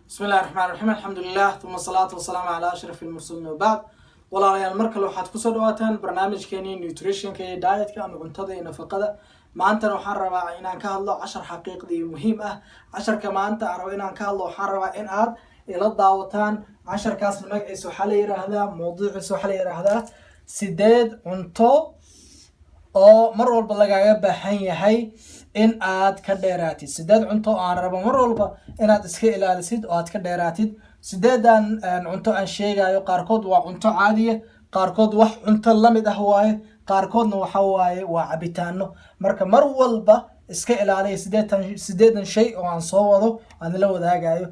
Bismi illahi raxmaan raxiim, alxamdulilah, uma asalaatu wasalaamu calaa ashraf ilmursaliin, wabacd. Walaalayaal, mar kale waxaad kusoo dhawaataan barnaamijkeenii nutritionka iyo dietka ama cuntada iyo nafaqada. Maantana waxaan rabaa inaan ka hadlo cashar xaqiiqdii muhiim ah. Casharka maanta aan rabo inaan ka hadlo, waxaan rabaa in aad ila daawataan. Casharkaasna magaciisa waxaa la yiraahdaa, mawduuciisa waxaa la yiraahdaa sideed cunto oo mar walba lagaaga baahan yahay in aad ka dheeraatid. Sideed cunto oo aan rabo mar walba inaad iska ilaalisid oo aad ka dheeraatid. Sideedan cunto aan sheegayo, qaarkood waa cunto caadiya, qaarkood wax cunto lamid ah waaye, qaarkoodna waxa waaye waa cabitaano. Marka mar walba iska ilaaliya sideedan shay oo aan soo wado, aan la wadaagayo.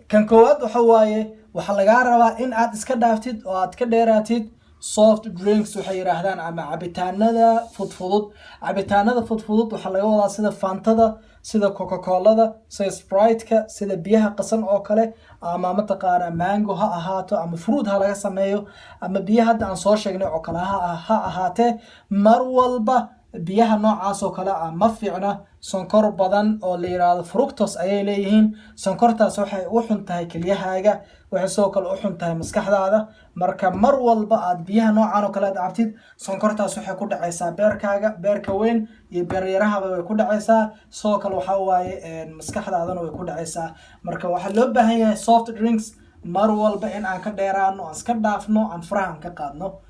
Kan koowaad waxa waaye, waxaa lagaa rabaa in aad iska dhaaftid oo aad ka dheeraatid soft drinks waxay yidhaahdaan ama cabitaanada fudfudud. Cabitaanada fudfudud waxaa laga wadaa sida Fantada, sida Coca Colada, sida Sprite-ka, sida biyaha qasan oo kale, ama mataqaana mango ha ahaato ama fruit ha laga sameeyo, ama biyaha hadda aan soo sheegnay oo kale ha ahaatee. Mar walba biyaha noocaas oo kale ah ma fiicna. Sonkor badan oo la yiraahdo fructose ayay leeyihiin. Sonkortaas waxay u xun tahay kelyahaaga, waxay sidoo kale u xun tahay maskaxdaada. Marka mar walba aad biyaha noocan oo kale aad cabtid, sonkortaas waxay ku dhacaysaa beerkaaga, beerka weyn iyo beeryarahaba way ku dhacaysaa. Sidoo kale waxaa waaye maskaxdaadana way ku dhacaysaa. Marka waxaa loo baahan yahay soft drinks mar walba in aan ka dheeraano, aan iska dhaafno, aan faraha aan ka qaadno.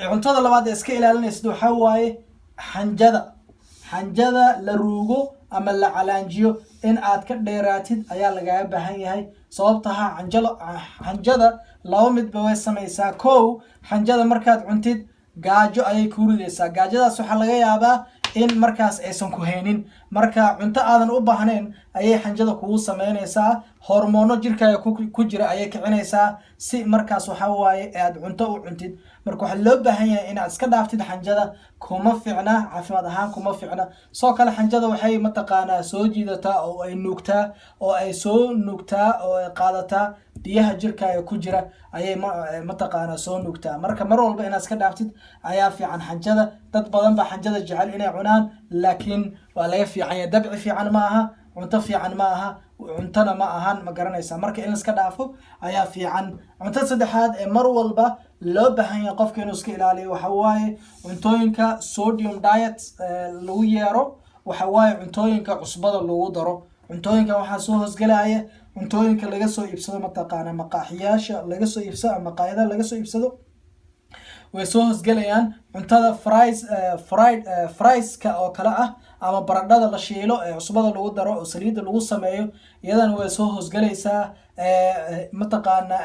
Cuntada labaad ee iska ilaalinaysid waxaa waaye xanjada. Xanjada la ruugo ama la calaanjiyo in aad ka dheeraatid ayaa lagaga baahan yahay. Sababtaha xanjalo, xanjada laba midba way samaysaa. Kow, xanjada markaad cuntid gaajo ayay ku ridaysaa. Gaajadaas waxaa laga yaabaa in markaas aysan ku haynin. Marka cunto aadan u baahnayn ayay xanjada kugu sameynaysaa. Hormoono jirkaaga ku jira ayay kicinaysaa, si markaas waxa waaye aad cunto u cuntid. Marka waxaa loo baahan yahay inaad iska dhaaftid xanjada. Kuma ficna, caafimaad ahaan kuma ficna. Sidoo kale xanjada waxay mataqaanaa soo jiidataa oo ay nuugtaa oo ay soo nuugtaa oo ay qaadataa biyaha jirkaaga ku jira ayay mataqaanaa soo nuugtaa. Marka mar walba inaad iska dhaaftid ayaa fiican xanjada. Dad badan baa xanjada jecel inay cunaan, laakiin waa laga fiican yahay. Dabci fiican ma aha, cunto fiican ma aha, cuntona ma ahan, ma garanaysaa? Marka in laiska dhaafo ayaa fiican. Cunto saddexaad ee mar walba loo baahan yahay qofka inuu iska ilaaliyo waxa waaye cuntooyinka sodium diet lagu yeero. Waxa waaye cuntooyinka cusbada lagu daro. Cuntooyinkan waxaa soo hoosgelaya cuntooyinka laga soo iibsado mataqaana maqaaxiyaasha laga soo iibsado ama maqaayadaha laga soo iibsado way soo hoosgelayaan. Cuntada fries, fried frieska oo kale ah, ama baradhada la shiilo ee cusbada lagu daro oo saliidda lagu sameeyo, iyadana way soo hoosgelaysaa. Mataqaana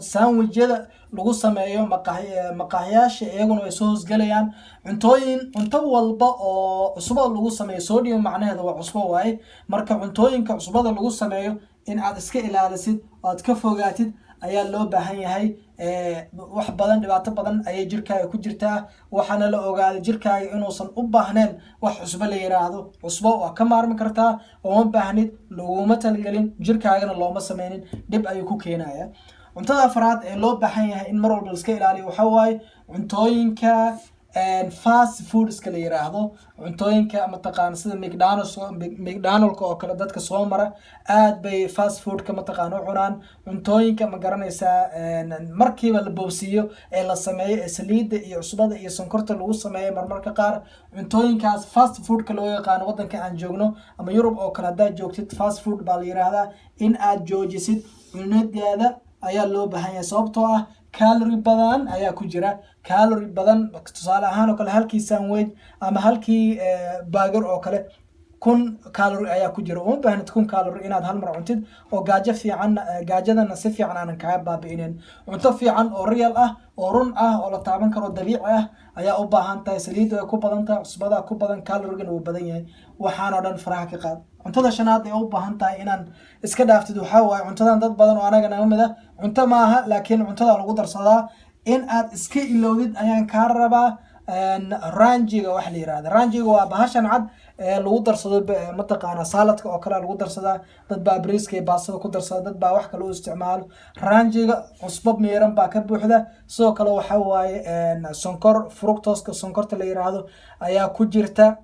sandwichyada lagu sameeyo maqaaxiyaasha, iyaguna way soo hoosgelayaan. Cuntooyin, cunto walba oo cusbada lagu sameeyo, sodium macnaheeda waa cusbo waaye. Marka cuntooyinka cusbada lagu sameeyo in aad iska ilaalisid oo aad ka fogaatid ayaa loo baahan yahay. Wax badan, dhibaato badan ayay jirkaaga ku jirtaa. Waxaana la ogaaday jirkaaga inuusan u baahnayn wax cusbo la yiraahdo. Cusbo waa ka maarmi kartaa, uma baahnid, laguma talagelin, jirkaagana looma sameynin, dhib ayuu ku keenaya. Cuntada afraad ee loo baahan yahay in mar walba laiska ilaaliyo waxaa waaye cuntooyinka fast foodska la yiraahdo. Cuntooyinka mataqaana sida McDonald's, McDonaldka oo kale, dadka soo mara aad bay fast foodka mataqaana u cunaan. Cuntooyinka, ma garanaysaa, markiiba la boobsiiyo ee la sameeyo ee saliidda iyo cusbada iyo sonkorta lagu sameeyo, marmarka qaar cuntooyinkaas fast foodka loo yaqaano, waddanka aan joogno ama Yurub oo kale haddaad joogtid, fast food baa la yiraahdaa. In aad joojisid cunadeeda ayaa loo baahan yahay, sababtoo ah calorie badan ayaa ku jira, calorie badan. Tusaale ahaan oo kale, halkii sandwich ama halkii burger oo kale 1000 calorie ayaa ku jira. Uma baahnid 1000 calorie inaad hal mar cuntid oo gaajo fiican, gaajadana si fiican aanan kaga baabi'inin. Cunto fiican oo real ah oo run ah oo la taaban karo, dabiici ah ayaa u baahan tahay. Saliidda way ku badan tahay, cusbada ku badan, calorigana wuu badan yahay. Waxaan oo dhan faraha ka qaad. Cuntada shanaad ee u baahan tahay inaan iska dhaaftid waxaa waaye cuntadan dad badan oo anaga naga mid ah cunto ma aha, laakiin cuntada lagu darsadaa. In aad iska ilowdid ayaan kaa rabaa ranchiga waxa la yirahda. Ranchiga waa bahashan cad ee lagu darsado mataqaana saladka oo kale lagu darsadaa. Dad baa briiska iyo baastada ku darsada, dad baa wax kale u isticmaalo. Ranchiga cusbo miiran baa ka buuxda. Sidoo kale waxa waaye sonkor, fructoska sonkorta la yiraahdo ayaa ku jirta.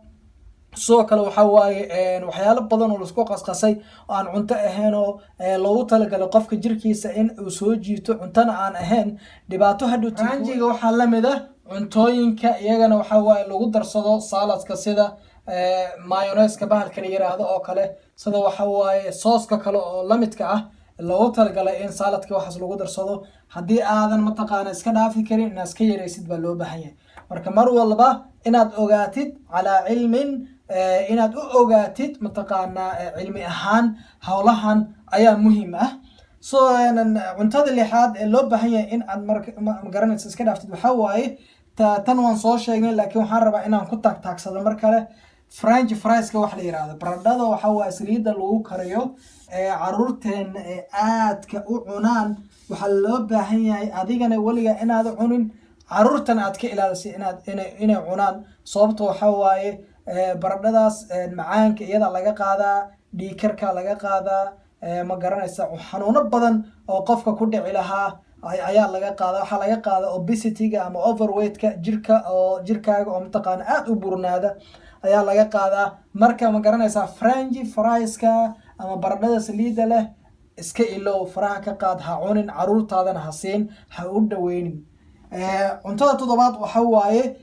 Sidoo kale waxaa waaye waxyaalo badan oo laisku qasqasay oo aan cunto ahayn oo loogu talagalay qofka jirkiisa in uu soo jiito, cuntona aan ahayn, dhibaato hadhowti. Ranjiga waxaa lamid ah cuntooyinka iyagana waxaa waaye lagu darsado saladka, sida mayonnaise-ka bahalka la yiraahdo oo kale, sida waxa waaye sauce-ka kale oo lamidka ah, loogu talagalay in saladka waxaas lagu darsado. Haddii aadan mataqaana iska dhaafi karin, inaad iska yaraysid baa loo baahan yahay. Marka mar walba inaad ogaatid calaa cilmin, inaad u ogaatid mataqaanaa cilmi ahaan howlahan ayaa muhiim ah. So cuntada lixaad ee loo baahan yahay in aad magaranaysa iska dhaaftid waxaa waaye tan waan soo sheegnay, laakiin waxaan rabaa inaan ku taagtaagsado mar kale: French fries-ka wax la yiraahdo, baradhada waxaa waaye saliidda lagu kariyo ee caruurteena ee aadka u cunaan. Waxaa loo baahan yahay adigana weliga inaad cunin, caruurtana aad ka ilaalisay inaad inay cunaan, sababta waxaa waaye baradhadaas macaanka iyada laga qaadaa, dhiigkarka laga qaadaa, ma garanaysa, xanuuno badan oo qofka ku dhici lahaa ayaa laga qaada. Waxaa laga qaada obesity-ga ama overweight-ka jirka, oo jirkaaga oo mataqaana aada u burnaada ayaa laga qaadaa. Marka ma garanaysaa, French fries-ka ama baradhada saliidda leh iska ilow, faraha ka qaad, ha cunin, caruurtaadana ha siin, ha u dhaweynin. Cuntada toddobaad waxa waaye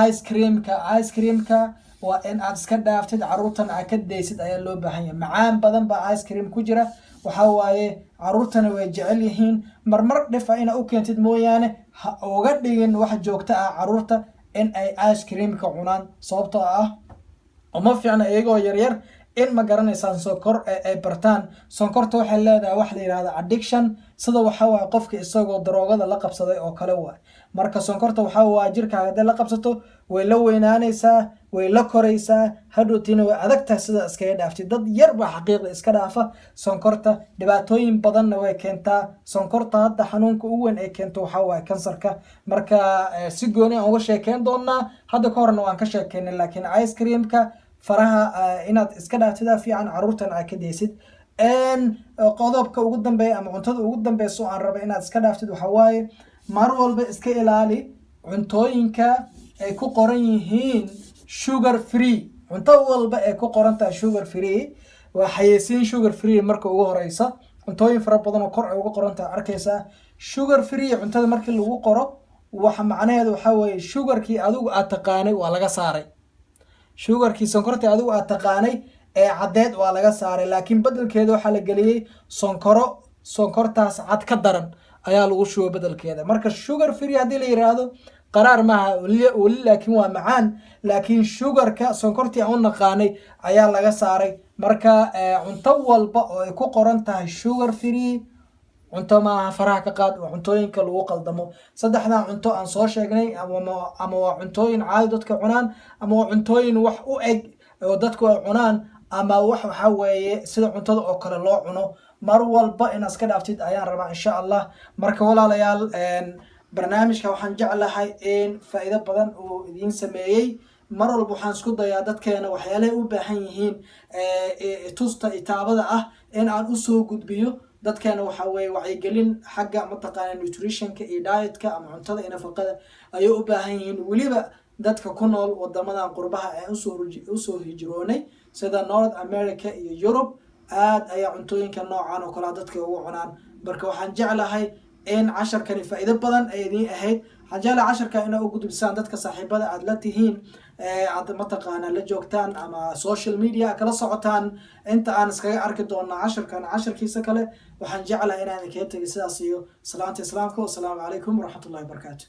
ice cream-ka. Ice cream-ka waa in aad iska dhaaftid, caruurtan aad ka daysid ayaa loo baahan yahay. Macaan badan baa ice cream ku jira. Waxa waaye caruurtana way jecel yihiin. Marmar dhifa ina u keentid mooyaane, ha uga dhigin wax joogto ah caruurta in ay ice cream-ka cunaan, sababtoo ah uma fiicna iyagoo yaryar in, ma garanaysaan, sonkor ay bartaan. Sonkorta waxay leedahay wax la yihahdo addiction, sida waxa waaye qofka isagoo daroogada la qabsaday oo kale waay. Marka sonkorta waxaa waaye jirkaaga hadday la qabsato, way la weynaanaysaa, way la koraysaa, hadhowtiina way adag tahay sida iskaga dhaaftay. Dad yar baa xaqiiqda iska dhaafa sonkorta. Dhibaatooyin badanna way keentaa sonkorta. Hadda xanuunka ugu weyn ay keento waxaa waaye kansarka. Marka si gooni aan uga sheekeyn doonaa, hadda ka horna waan ka sheekeynay, laakiin ice cream-ka faraha inaad iska dhaaftidaa fiican, caruurtan aad ka daysid. Qodobka ugu dambeeya ama cuntada ugu dambeysa oo aan raba inaad iska dhaaftid waxaa waaye mar walba iska ilaali cuntooyinka ay ku qoran yihiin sugar free. Cunto walba ay ku qoran tahay sugar free waa xayeysiin. Sugar free marka ugu horeysa, cuntooyin fara badan oo kor ay uga qoran tahay arkaysaa sugar free. Cuntada markii lagu qoro, waxa macnaheedu waxaa weeye sugar-kii adigu aad taqaanay waa laga saaray. Sugar-kii, sonkortii adigu aad taqaanay ee caddeed waa laga saaray, laakiin bedelkeeda waxaa la geliyey sonkoro sonkortaas cad ka daran ayaa lagu shubay bedelkeeda. Marka sugar free haddii la yiraahdo, qaraar maaha weli, laakiin waa macaan, laakiin sugar-ka, sonkortii aan u naqaanay ayaa laga saaray. Marka cunto walba oo ay ku qoran tahay sugar free cunto maaha, faraha ka qaad. Waa cuntooyinka lagu qaldamo. Saddexdan cunto aan soo sheegnay ama waa cuntooyin caadi dadka cunaan, ama waa cuntooyin wax u eg oo dadku ay cunaan, ama wax waxaa weeye sida cuntada oo kale loo cuno. Mar walba inaad iska dhaaftid ayaan rabaa, insha Allah. Marka walaalayaal, barnaamijka waxaan jeclahay in faa'iido badan uu idiin sameeyey. Mar walba waxaan isku dayaa dadkeena waxyaalahay u baahan yihiin tusta itaabada ah in aan usoo gudbiyo dadkeena. Waxaa weeye wacyigelin xagga mataqaana nutrition-ka iyo diet-ka ama cuntada iyo nafaqada ayay u baahan yihiin, weliba dadka ku nool wadamadan qurbaha ee usoo hijroonay, sida North America iyo Europe. Aad ayaa cuntooyinka noocan oo kalea dadka ugu cunaan. Marka waxaan jeclahay in casharkani faa'iido badan ay idiin ahayd. Waxaan jeclahay casharka inaad u gudbisaan dadka saaxiibada aad la tihiin, aad mataqaana la joogtaan ama social media kala socotaan. Inta aan iskaga arki doona casharkan casharkiisa kale, waxaan jeclahay inaan idinkaga tegay sidaas iyo salaanta islaamka. Wasalaamu calaykum waraxmatullahi wabarakaatu.